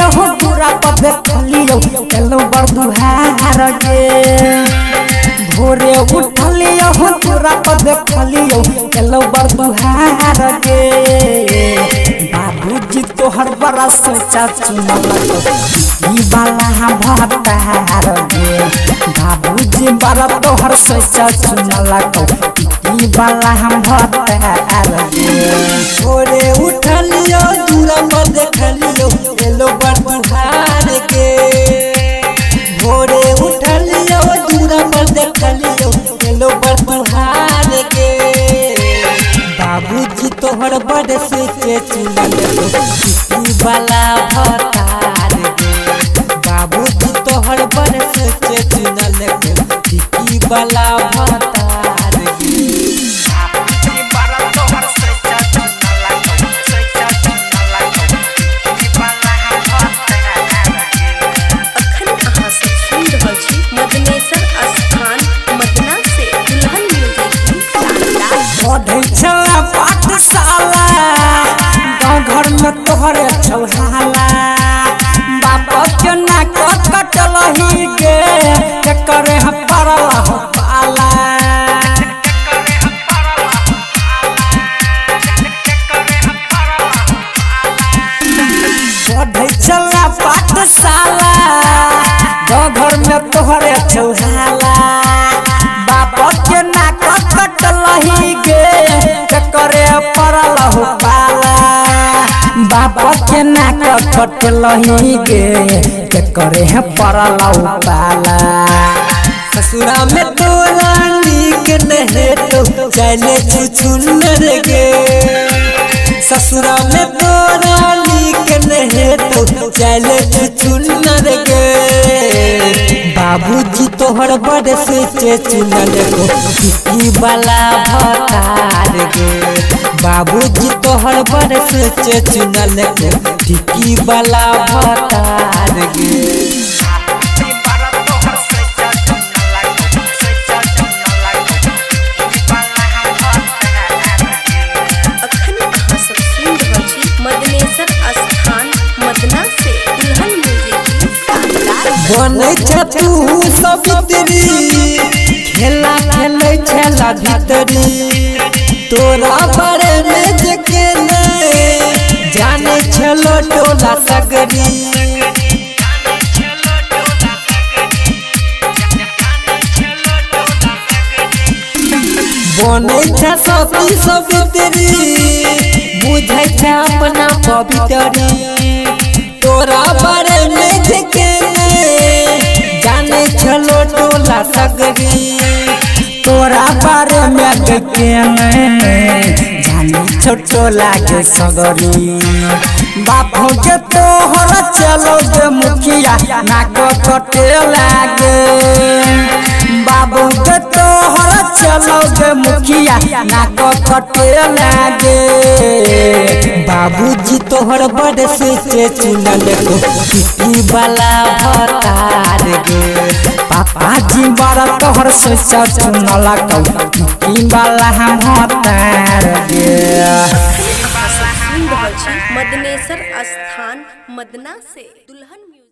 उठलियो हो पूरा पर देखलियो एलो बड़ दुहार गे। भोरे उठलियो हो पूरा पर देखलियो एलो बड़ दुहार गे। बाबूजी तोहर बड़ा सोचा चुनल ई वाला भतार गे। बाबूजी बड़ा तोहर सोचा चुनल ई वाला भतार गे। भोरे उठलियो दूरा पर देखलियो एलो बड़ दुहार गे। भोरे उठलियो दूरा पर देखलियो एलो बड़ दुहार गे। बाबूजी तोहर बड़ सोचे चुनल ई वाला भतार गे। बाबूजी तोहर बड़ सोचे चुनल ई वाला भतार गे। अखन अहाँ सब सुनि रहल छी मदनेश्वर स्थान मदना से दुल्हन म्यूजिक की शानदार। पढ़ै छला पाठशाला गाँव घर में तोहरे छौहाला। बाप के नाक कटलही गे केकरे हम पड़ल हो पाला। पढ़ै छला पाठशाला गाँव घर में तोहरे छौहाला। बाप के नाक कटलही गे केकरे पड़ल हो पाला। बाप के नाक कटलही गे केकरे पड़ल हो पाला। ससुरा में तोरा नीक नहेतो चले छुछुनर गे। ससुरा में तोरा नीक नहेतो चले छुछुनर गे। बाबूजी तोहर बड़ सोचे चुनल ई वाला भतार गे। बाबूजी तोहर बड़ सोचे चुनल ई वाला भतार गे। अखन अहाँ सब सुनि रहल छी मदनेश्वर स्थान मदना से दुल्हन म्यूजिक की शानदार। बनै छै तू सवित्री खेला खेलै छला भीतरी। तोरा बारे में जे के नै जानै छलो टोला सगरी। बनै छै सती सवित्री बुझै छै अपना पवित्री। तोरा बारे में जे के नै जानै छलो टोला सगरी। तोरा बारे में के नै जानै छौ टोला के सगरी। बापू के तोहर चलो गे मुखिया नाक कटे लागे। बाबू के तोहर चलो गे मुखिया नाक कटे लागे। बाबूजी तोहर बड़ सोचे चुनल ई वाला भतार गे। पापाजी बड़ा तोहर सोचा चुनल ई वाला भतार गे। अखन अहाँ सब सुनि रहल छी मदनेश्वर स्थान मदना से दुल्हन म्यूजिक।